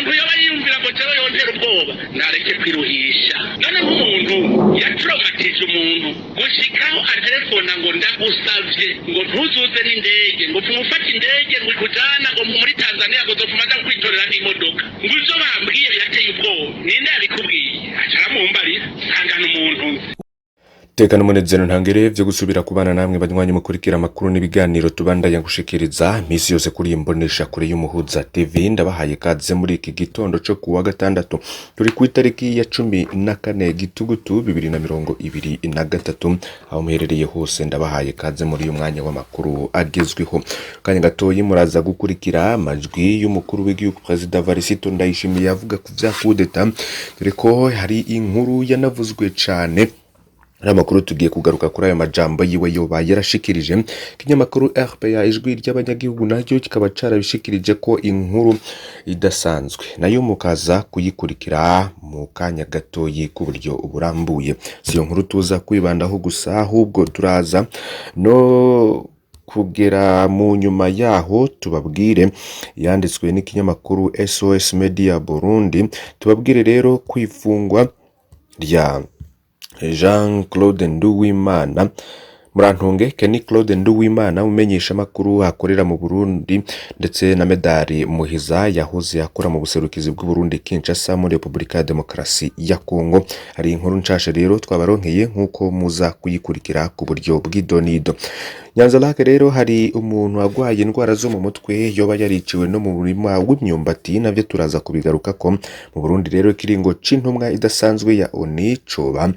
Umuntu yoba yiyumvira ngo jewe yontera ubwoba, nareke kwiruhisha. None nk'umuntu yatraumatije umuntu gushikaho antelefona ngo ndagusavye ngo ntuzuze n'indege, ngo pfuma ufata indege ngo ikujana ngo muri Tanzania, ngo zopfuma aja kwitorera n'imodoka, ngo ivyo bambwiye birateye ubwoba. Ninde yabikubwiye? Aca aramumbarira, nsangana umuntu nzi. Tekano, umunezero ntangere vyo gusubira kubana namwe banywanyi mukurikira amakuru n'ibiganiro tubandanya gushikiriza misi yose kuri iyi mbonesha kure y'Umuhuza TV. Ndabahaye kaze muri iki gitondo co kuwa gatandatu, turi ku itariki ya 14 Gitugutu 2023. Aho muherereye hose, ndabahaye kaze muri uyu mwanya w'amakuru agezweho. Kanya gatoyi muraza gukurikira amajwi y'umukuru w'igihugu, Perezida Varisito Ndayishimiye, avuga ku vya kudeta, dore ko hari inkuru yanavuzwe cane. Ari amakuru tugiye kugaruka kuri ayo majambo yiwe yoba yarashikirije. Ikinyamakuru RPA, Ijwi ry'Abanyagihugu, naryo kikaba carabishikirije ko inkuru idasanzwe, nayo mukaza kuyikurikira mu kanya gatoyi ku buryo burambuye. Si iyo nkuru tuza kwibandaho gusa, ahubwo turaza no kugera mu nyuma yaho tubabwire yanditswe n'ikinyamakuru SOS Media Burundi. Tubabwire rero kwifungwa rya Jean Claude Nduwimana, murantunge, Kenny Claude Nduwimana, umenyesha makuru akorera mu Burundi, ndetse na Medari Muhiza yahoze akora mu buserukizi bw'u Burundi Kinshasa muri Republika ya Demokarasi ya Kongo. Hari inkuru nshasha rero twabaronkeye, nk'uko muza kuyikurikira ku buryo bw'idonido. Nyanza Lac rero, hari umuntu agwaye indwara zo mu mutwe yoba yariciwe no mu murima w'imyumbati, navyo turaza kubigarukako. Mu Burundi rero, ikiringo c'intumwa idasanzwe ya ONU coba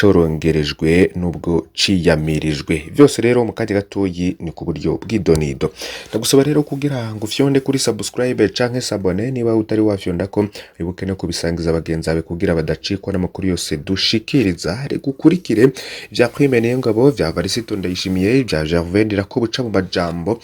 corongerejwe nubwo ciyamirijwe. Vyose rero mu kanya gatoyi ni ku buryo bw'idonido. Ndagusaba rero kugira ngo ufyonde kuri subscribe canke s'abonner niba utari wafyondako, wibuke no kubisangiza bagenzi bawe kugira badacikwa n'amakuru yose dushikiriza. Reka ukurikire vya Prime Niyongabo, vya Varisito Ndayishimiye, vya Gervais Ndirakobuca mu majambo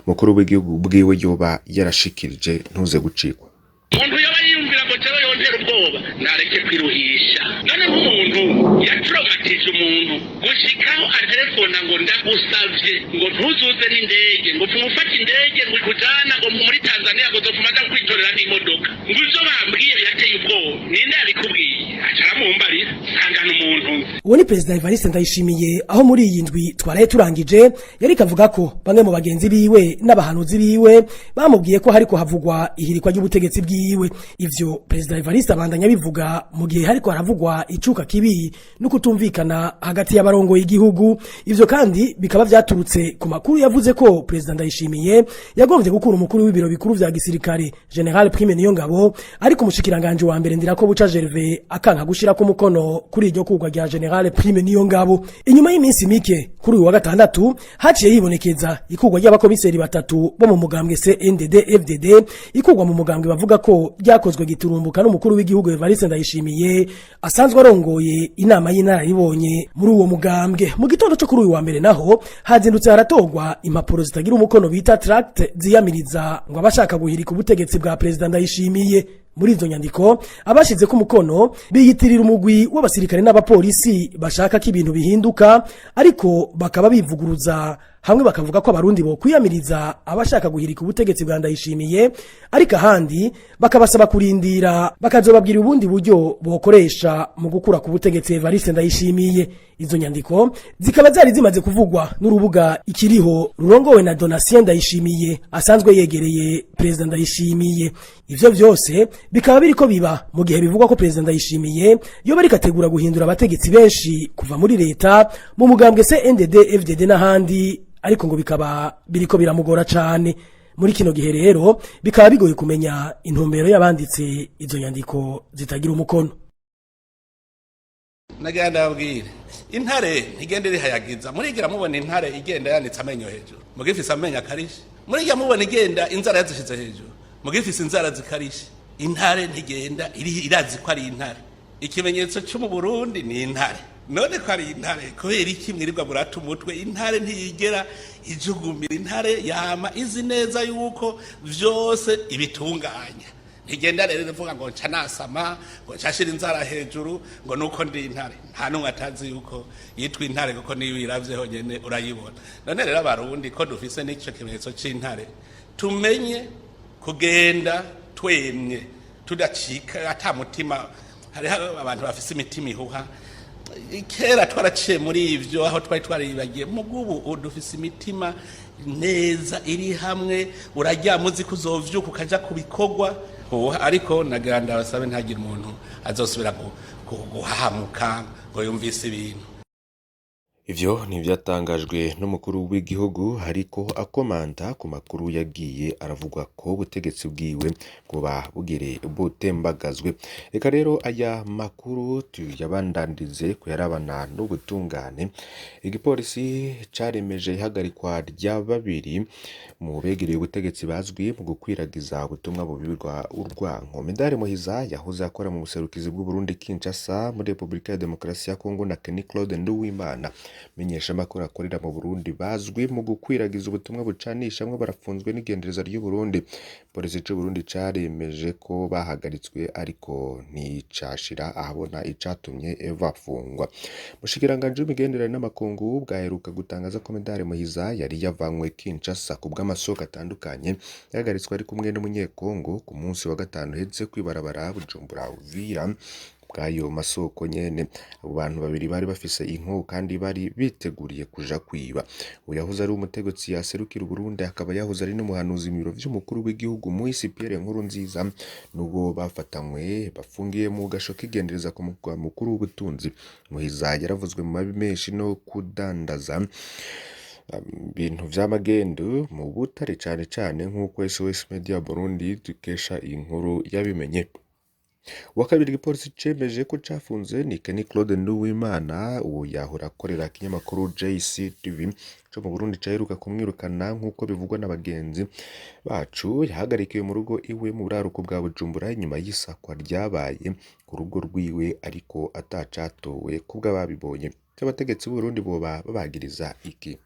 mukuru w'igihugu bwiwe yoba yarashikirije. Ntuze gucikwa. Umuntu yoba yiyumvira ngo jewe yontera ubwoba, nareke kwiruhisha. None nk'umuntu yatraumatije umuntu gushikaho antelefona ngo ndagusavye ngo ntuzuze n'indege, ngo pfuma ufata indege ngo ikujana ngo muri Tanzania, ngo zopfuma aja kwitorera n'imodoka, ngo ivyo bambwiye birateye ubwoba. Ninde yabikubwiye? Aca aramumbarira, nsangana umuntu nzi. Uwo ni Perezida Evariste Ndayishimiye, aho muri iyi ndwi twaraye turangije yariko avuga ko bamwe mu bagenzi biwe n'abahanuzi biwe bamubwiye ko hariko havugwa ihirikwa ry'ubutegetsi bwiwe. Ivyo Perezida Evariste abandanya bivuga mu gihe hariko haravugwa icuka kibi no kutumvikana hagati y'abarongoye igihugu. Ivyo kandi bikaba vyaturutse ku makuru yavuze ko Perezida Ndayishimiye yagombye gukura umukuru w'ibiro bikuru vya gisirikare, General Prime Niyongabo, ariko umushikiranganje wa mbere Ndirakobuca Gervais akanka gushirako umukono kuri iryo kurwa rya General Prime Niyongabo. Inyuma y'iminsi mike, kuri uyu wa gatandatu, haciye hibonekeza ikurwa ry'abakomiseri batatu bo mu mugambwe CNDD FDD, ikurwa mu mugambwe bavuga ko ryakozwe giturumbuka n'umukuru w'igihugu Evariste Ndayishimiye, asanzwe arongoye inama y'inararibonye muri uwo mugambwe. Mu gitondo cyo kuri uyu wa mbere naho hazindutse haratorwa impapuro zitagira umukono bita tract, ziyamiriza ngo abashaka guhirika ubutegetsi bwa Perezida Ndayishimiye. Muri izo nyandiko, abashize ko umukono biyitirira umugwi w'abasirikare n'abapolisi bashaka ko ibintu bihinduka, ariko bakaba bivuguruza. Hamwe bakavuga ko Abarundi bo kwiyamiriza abashaka guhirika ubutegetsi bwa Ndayishimiye, ariko ahandi bakabasaba kurindira bakazobabwira ubundi buryo bokoresha mu gukura ku butegetsi Evariste Ndayishimiye. Izo nyandiko zikaba zari zimaze kuvugwa n'urubuga Ikiriho rurongowe na Donatien Ndayishimiye, asanzwe yegereye Perezida Ndayishimiye. Ivyo vyose bikaba biriko biba mu gihe bivugwa ko Perezida Ndayishimiye yoba ariko ategura guhindura abategetsi benshi kuva muri leta, mu mugambwe CNDD FDD n'ahandi, ariko ngo bikaba biriko biramugora cane muri kino gihe. Rero bikaba bigoye kumenya intumbero y'abanditse izo nyandiko zitagira umukono. Nagira ndababwire, intare ntigenda irihayagiza. Murigira mubona intare igenda yanitse amenyo hejuru mugifise amenyo akarishe? Murigira mubona igenda inzara yazishize hejuru mugifise inzara zikarishe? Intare ntigenda irazi ko ari intare. Ikimenyetso cyo mu Burundi ni intare. None ko ari intare, kubera iki mwirirwa murata umutwe? Intare ntiyigera ijugumira. Intare yama izi neza yuko vyose ibitunganya. Ntigenda rero ivuga ngo nca nasama, ngo nca shira inzara hejuru, ngo nuko ndi intare. Nta n'umwe atazi yuko yitwa intare, kuko niyo uyiravye honyene urayibona. None rero Abarundi, ko dufise n'ico kimenyetso c'intare, tumenye kugenda twemye. Tudacika ata mutima. Hariho abantu bafise imitima ihuha. Kera twaraciye muri ivyo, aho twari twaribagiye. Mugubu dufise imitima neza iri hamwe. Uraryama uzi ko uzovyuka ukaja ku bikorwa. Ariko nagira ndabasabe, ntagire umuntu azosubira guhahamuka ngo yumvise ibintu. Ivyo ni ivyatangajwe n'umukuru w'igihugu, ariko akomanta ku makuru yagiye aravugwa ko ubutegetsi bwiwe bwoba bugere butembagazwe. Reka rero aya makuru tuyabandanirize kuyarabana n'ubutungane. Igipolisi caremeje ihagarikwa rya babiri mu begereye ubutegetsi bazwi mu gukwiragiza ubutumwa bubibwa urwanko. Medare Muhiza yahoze akora mu buserukizi bw'Uburundi Kinshasa muri Repubulika ya Demokarasi ya Kongo na Kenny Claude Nduwimana, menyeshamakuru akorera mu Burundi, bazwi mu gukwiragiza ubutumwa bucanishamwo, barafunzwe n'igendereza ry'Uburundi. Polisi c'u Burundi caremeje ko bahagaritswe, ariko nticashira ahabona icatumye bafungwa. Umushikiranganji w'imigenderanire n'amakungu bwaheruka gutangaza ko Medare Muhiza yari yavanywe Kinshasa ku bw'amasoko atandukanye, yahagaritswe ari kumwe n'umunyekongo ku munsi wa gatanu uheze kw'ibarabara Bujumbura Uvira. Bw'ayo masoko nyene, abo bantu babiri bari bafise inkoho kandi bari biteguriye kuja kwiba. Uwo yahoze ari umutegetsi yaserukira Uburundi akaba yahoze ari n'umuhanuzi mu biro vy'umukuru w'igihugu Muhisi Pierre Nkurunziza, nubwo bafatanywe bafungiye mu gasho k'igendereza ku mugwa mukuru w'ubutunzi. Muhiza yaravuzwe mu mabi menshi no kudandaza ibintu vy'amagendu mu butare cane cane, nk'uko SOS Media Burundi dukesha iyi nkuru yabimenye. Uwa kabiri igipolisi cemeje ko cafunze ni Kenny Claude Nduwimana, uwo yahora akorera ikinyamakuru JCTV co mu Burundi caheruka kumwirukana, nk'uko bivugwa na bagenzi bacu. Yahagarikiwe mu rugo iwe mu buraruko bwa Bujumbura inyuma y'isakwa ryabaye ku rugo rwiwe, ariko atacatowe kubw'ababibonye. Abategetsi b'Uburundi boba babagiriza iki?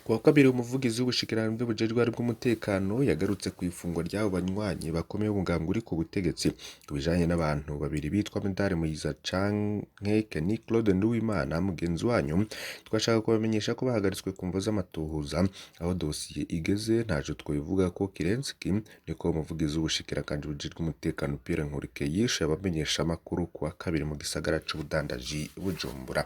Ku wa kabiri, umuvugizi w'ubushikiranganji bujejwe bw'umutekano yagarutse ku ifungwa ry'abo banywanyi bakomeye b'umugambwe uri ku butegetsi. Ku bijanye n'abantu babiri bitwa Medare Muhiza canke Kenny Claude Nduwimana mugenzi wanyu, twashaka kubamenyesha ko bahagaritswe ku mvo z'amatohoza. Aho dosiye igeze ntaco twobivuga ko kirenze iki, niko umuvugizi w'ubushikiranganji bujejwe umutekano Pierre Nkurikiye yishuye abamenyeshamakuru ku wa kabiri mu gisagara c'ubudandaji Bujumbura.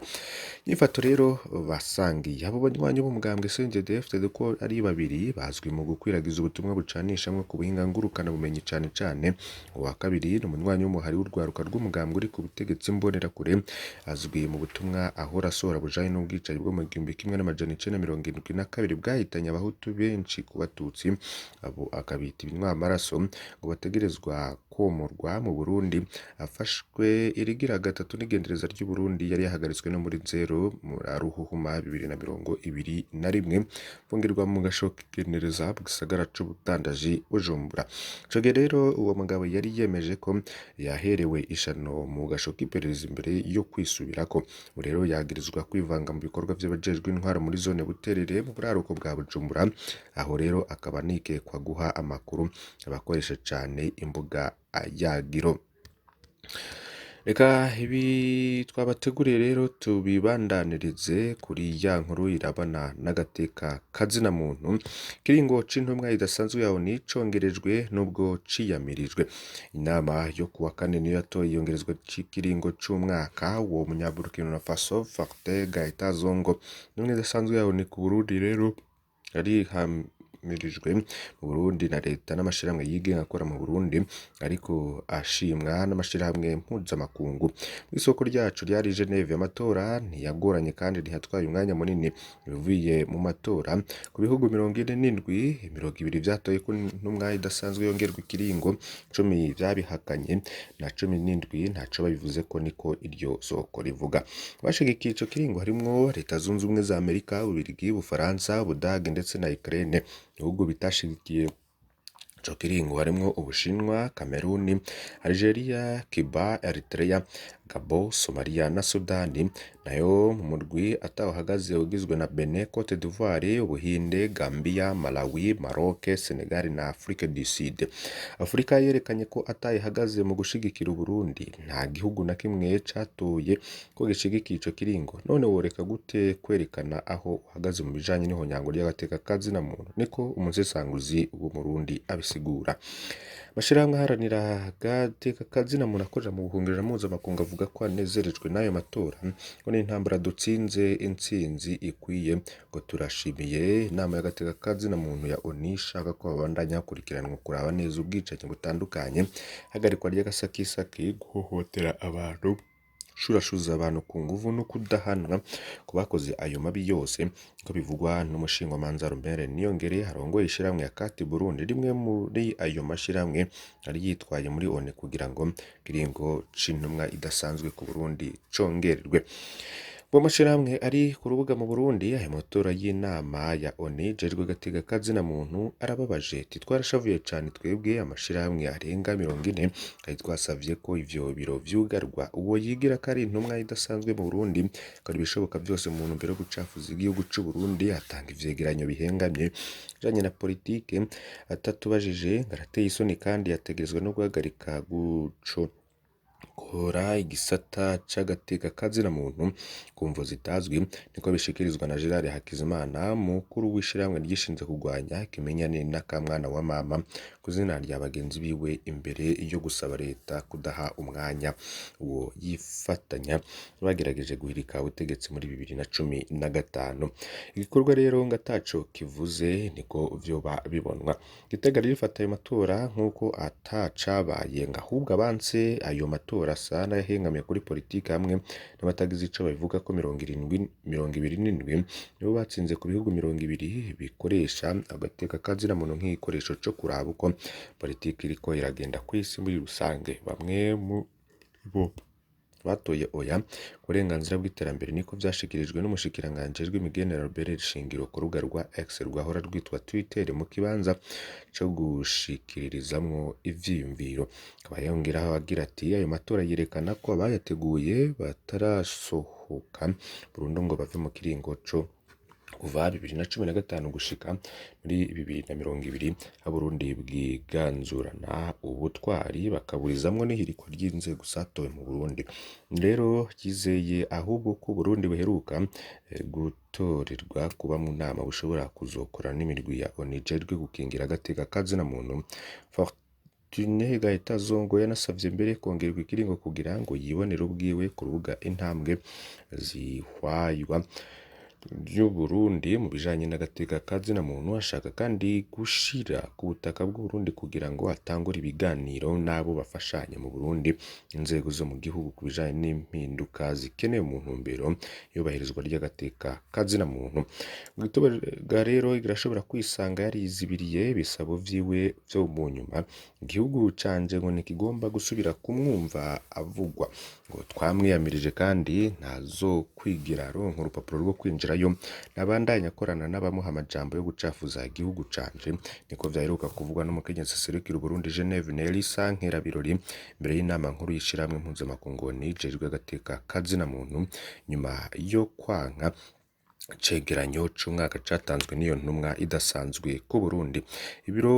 Inyifato rero basangiye abo banywanyi b'umugambwe CNDD-FDD ko ari babiri bazwi mu gukwiragiza ubutumwa bucanishamwo ku buhinga ngurukana bumenyi cane cane. Uwa kabiri ni umunywanyi w'umuhari w'urwaruka rw'umugambwe uri ku butegetsi Mbonerakure, azwi mu butumwa ahora asohora bujanye n'ubwicanyi bwo mu 1972 bwahitanye abahutu benshi ku batutsi, abo akabita ibinywamaraso ngo bategerezwa komorwa mu Burundi. Afashwe irigira gatatu n'igendereza ry'Uburundi, yari yahagaritswe no muri Nzero muri Ruhuhuma 2021, mfungirwa mu gasho k'igendereza mu gisagara c'ubudandaji Bujumbura. Ico gihe rero uwo mugabo yari yemeje ko yaherewe ishano mu gasho k'iperereza imbere yo kwisubirako. Ubu rero yagirizwa kwivanga mu bikorwa vy'abajejwe intwaro muri zone Buterere mu buraruko bwa Bujumbura, aho rero akaba anikekwa guha amakuru abakoresha cane imbuga yagiro. Reka ibi twabateguriye rero tubibandanirize kuri ya nkuru irabana n'agateka kazina muntu. Kiringo c'intumwa idasanzwe ya ONU congerejwe nubwo ciyamirijwe. Inama yo kuwa kane niyo yatoye iyongerezwa c'ikiringo c'umwaka uwo munyaburkina Faso Fortin Gaëtan Zongo. Intumwa idasanzwe ya ONU ku Burundi rero yarihamirijwe mu Burundi na leta n'amashirahamwe yigenga akora mu Burundi, ariko ashimwa n'amashirahamwe mpuzamakungu. Mw'isoko ryacu ryari Geneve, amatora ntiyagoranye kandi ntiyatwaye umwanya munini. Ibivuye mu matora ku bihugu 47, 20 vyatoye ko intumwa idasanzwe yongerwa ikiringo, 10 vyabihakanye na 17 ntaco babivuzeko, niko iryo soko rivuga. Bashigikiye ico kiringo harimwo Leta Zunze Ubumwe za Amerika, Ububirigi, Ubufaransa, Ubudagi ndetse na Ukraine. Ibihugu bitashigikiye ico kiringo harimwo Ubushinwa, Kameruni, Algeria, Cuba, Eritrea, Gabon, Somalia na Sudani. Nayo mu murwi atawuhagaze ugizwe na Benin, Cote d'Ivoire, Ubuhinde, Gambia, Malawi, Maroc, Senegal na Afrique du Sud. Afurika yerekanye ko atayihagaze mu gushigikira Uburundi. Nta gihugu na kimwe catoye ko gishigikiye ico kiringo. None woreka gute kwerekana aho uhagaze mu bijanye n'ihonyango ry'agateka kazina muntu? Niko umusesanguzi w'Umurundi abisigura. Amashirahamwe aharanira agateka kazina muntu akorera mu buhungiro mpuzamakungu avuga ko anezerejwe n'ayo matora, ngo ni intambara dutsinze, intsinzi ikwiye, ngo turashimiye inama y'agateka kazina muntu ya ONU ishaka ko babandanya hakurikiranwa kuraba neza ubwicanyi butandukanye, ihagarikwa ry'agasakisaki, guhohotera abantu, shurashuza abantu ku nguvu no kudahanwa ku bakoze ayo mabi yose, ko bivugwa n'umushingwamanza Robert Niyongere arongoye ishirahamwe ya Kati Burundi, rimwe muri ayo mashirahamwe yari yitwaye muri ONU kugira ngo kiringo c'intumwa idasanzwe ku Burundi congererwe. Mu mashirahamwe ari ku rubuga mu Burundi, ayo matora y'inama ya ONU ijejwe agateka kazina muntu arababaje. Titwarashavuye cane twebwe amashirahamwe arenga 40 kari twasavye ko ivyo biro vyugarwa. Uwo yigira ko ari intumwa idasanzwe mu Burundi akora ibishoboka vyose mu ntumbero yo gucafuza igihugu c'u Burundi, atanga ivyegeranyo bihengamye bijanye na politike atatubajije, arateye isoni kandi yategerezwa no guhagarika guco kora igisata c'agateka kazina muntu ku mvo zitazwi, niko bishikirizwa na Gerard Hakizimana, mukuru w'ishirahamwe ryishinze kurwanya ikimenyane n'akamwana wa mama ku izina rya bagenzi biwe, imbere yo gusaba leta kudaha umwanya uwo yifatanya bagerageje guhirika ubutegetsi muri 2015. Igikorwa rero ngo ataco kivuze niko vyoba bibonwa. Gitega rifata ayo matora nk'uko atacabaye, ngo ahubwo abanse ayo matora asa n'ayahengamiye kuri politike hamwe n'abatagize ico babivuga ko 77 nibo batsinze ku bihugu 20 bikoresha agateka kazina muntu nk'igikoresho co kuraba uko politike iriko iragenda kw'isi muri rusange. Bamwe mu bo batoye oya uburenganzira bw'iterambere, niko vyashikirijwe n'umushikiranganji w'imigenderanire Robert Shingiro ku rubuga rwa X rwahora rwitwa Twitter mu kibanza co gushikiririzamwo ivyiyumviro. Akaba yongeraho agira ati ayo matora yerekana ko abayateguye batarasohoka burundu ngo bave mu kiringo co kuva 2015 gushika muri 2020, Abarundi bwiganzurana ubutwari bakaburizamwo n'ihirikwa ry'inzego zatowe mu Burundi. Rero yizeye ahubwo ko Burundi buheruka gutorerwa kuba mu nama bushobora kuzokora n'imirwi ya ONU ijejwe gukingira agateka kazina muntu. Fortune Gaëtan Zongo yanasavye mbere kongerwa ikiringo kugira ngo yibonere ubwiwe ku rubuga intambwe zihwaywa ry'Uburundi mu bijanye n'agateka kazina muntu. Ashaka kandi gushira ku butaka bw'Uburundi kugira ngo atangure ibiganiro n'abo bafashanya mu Burundi, inzego zo mu gihugu ku bijanye n'impinduka zikenewe mu ntumbero y'ubahirizwa ry'agateka kazina muntu. Gitega rero irashobora kwisanga yarizibiriye ibisabo vyiwe vyo mu nyuma. Igihugu canje ngo ntikigomba gusubira kumwumva avugwa, ngo twamwiyamirije kandi ntazokwigira aronka urupapuro rwo kwinjira yo nabandanya akorana n'abamuha amajambo yo gucafuza igihugu canje, niko vyaheruka kuvugwa n'umukenyezi aserukira Uburundi Geneve Nelisa Nkerabirori imbere y'inama nkuru y'ishirahamwe mpuzamakungu ONU ijejwe agateka kazina muntu, nyuma yo kwanka icegeranyo c'umwaka catanzwe n'iyo ntumwa idasanzwe ku Burundi. Ibiro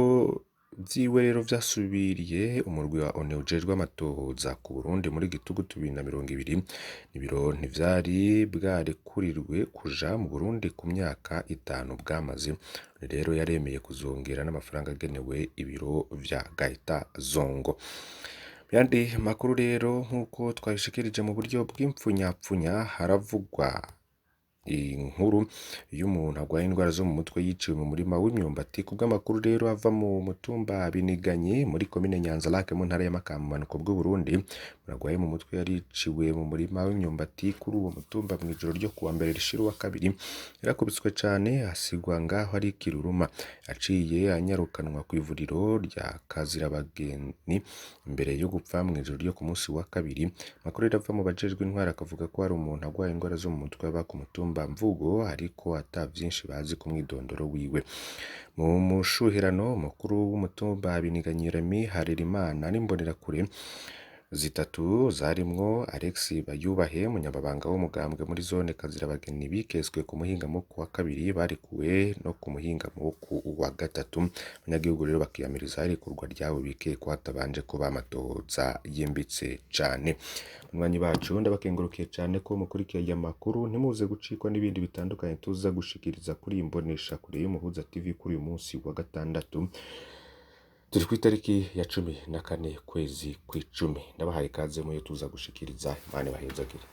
vyiwe rero vyasubiriye umurwi wa ONU ujejwe amatohoza ku Burundi muri gitugutu 2020. Ibiro ntivyari bwarekurirwe kuja mu Burundi ku myaka 5 bwamaze. Rero yaremeye kuzongera n'amafaranga agenewe ibiro vya Gaëtan Zongo. Yandi makuru rero nk'uko twabishikirije mu buryo bw'impfunyapfunya, haravugwa inkuru y'umuntu agwaye indwara zo mu mutwe yiciwe mu murima w'imyumbati. Kubw'amakuru rero ava mu mutumba Biniganye muri komine Nyanza-Lac mu ntara ya Makamba mu bumanuko bw'Uburundi, umuntu agwaye mu mutwe yariciwe mu murima w'imyumbati kuri uwo mutumba mw'ijoro ryo kuwa mbere rishira uwa kabiri. Yarakubiswe cane asigwa ngaho ari kiruruma, aciye anyarukanwa kw'ivuriro rya Kazirabageni imbere yo gupfa mw'ijoro ryo ku musi wa kabiri. Amakuru rero ava mu bajejwe intwaro akavuga ko hari umuntu agwaye indwara zo mu mutwe aba ku mutumba Mvugo, ariko ata vyinshi bazi ku mwidondoro wiwe. Mu mushuhirano mukuru w'umutumba Biniganye Remy Harerimana n'imbonerakure Zitatu zarimwo Alex Bayubahe, umunyamabanga w'umugambwe muri zone Kazirabageni, biketswe ku muhingamo wo kuwa kabiri, barekuwe no ku muhingamo wo ku wa gatatu. Abanyagihugu rero bakiyamiriza irekurwa ryabo bikekwa hatabanje kuba amatohoza yimbitse cane. Banywanyi bacu, ndabakengurukiye cane ko mukurikiye aya makuru. Ntimuze gucikwa n'ibindi bitandukanye tuza gushikiriza kuri iyi mboneshakure y'Umuhuza TV kuri uyu munsi wa gatandatu, turi ku itariki ya 14 kwezi kw'icumi. Ndabahaye ikaze muyo tuza gushikiriza. Imana ibahezagire.